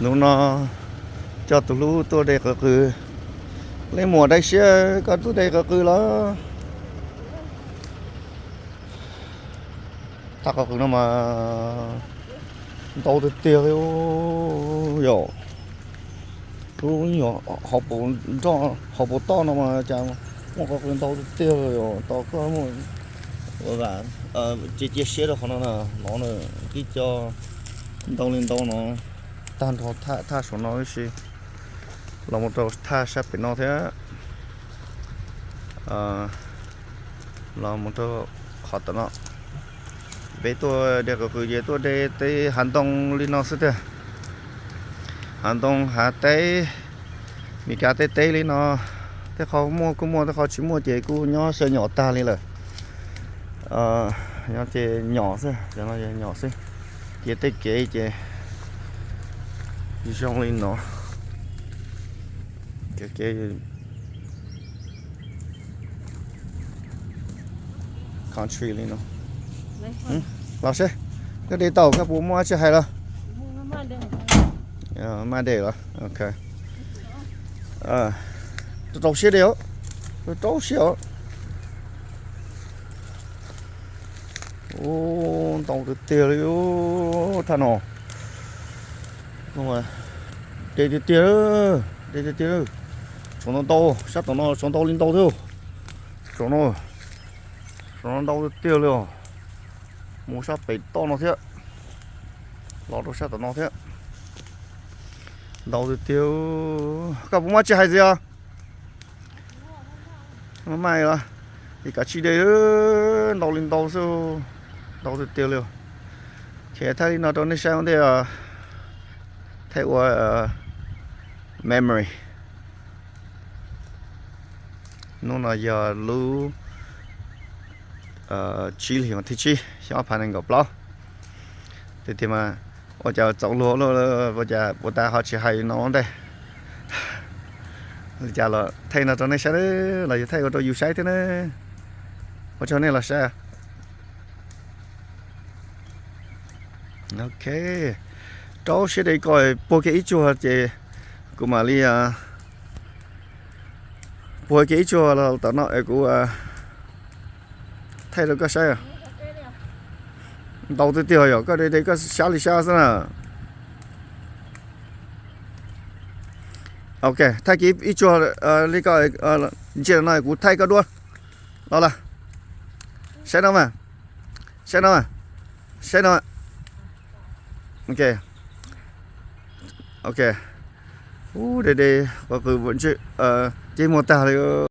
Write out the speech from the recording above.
Hnub no coj tus hlub tuaj de qw qws. Leej muam, dai siab, koj tuaj de qw qws los? Thaj qw qws no mas ntau tiag tiag li yom. Lub nyuag hauv paus toj no mas cas muaj qw qws ntau tiag tiag li yom. Tau koj muaj ua cia cia siab rau qhov no na, no na, tib co ntau li ntau no, tag nrho thaj saum no ib si, los mus rau thaj sab pem no thiab, los mus rau qhov tom no. Peb tuaj de qw qws ces tuaj de tej hav ntoo li no xwb tiag. Hav ntoo hav teb, Meskas tej teb li no, tej qho muaj kuj muaj, tej qho tsis muaj ces kuj nyob xyaw nyom tag li lawm. Nyob ces nyom xwb, cov no yog nyom xwb. Ces tej kev ces zoo li no. Kev, kev country li no. Los seb, koj de tau koj puas muaj tsis hais los? Maj de los, ok. Rau siab de os, rau siab os. Ntau tiag tiag li thaj no. De tiag tiag, de tiag tiag. Tsov ntau ntau, sab tom no tsov ntau li ntau thiab. Tsov no, tsov no ntau tiag tiag li os. Mus sab pem toj no thiab, los rau sab tom no thiab. Ntau tiag tiag. Koj puas muaj tsis hais ntxiv os? Maj maj los, es kav tsij de, ntau li ntau xwb, ntau tiag tiag li. Ces thaij li no rau nej saib ua ntej, thaij ua memory. Hnub no yog lub tsib hlis thib tsib xyoo ob phav nees nkaum plaub. Tiag tiag mas, ua cas txaus luag ua cas puas tas ho tsis hais no ua ntej. Li cas los thaij no rau nej saib los yog thaij ua rau yus saib thiab na. Ua tsaug nej los saib. Ok, rau siab de ko, puag kiag ib tsuag ces kuv mam li puag kiag ib tsuag los tom no es kuv thaij rau koj saib. Ntau tiag tiag yom, koj de de koj sab li sab xwb na. Ok, thaij kiag ib tsuag li ko, ntsia no kuv thaij koj dua. Los lawm. Saib no mas. Saib no mas. Saib no mas. Ok. Ok. Ub, de de, qw qw, ceb muag tag li.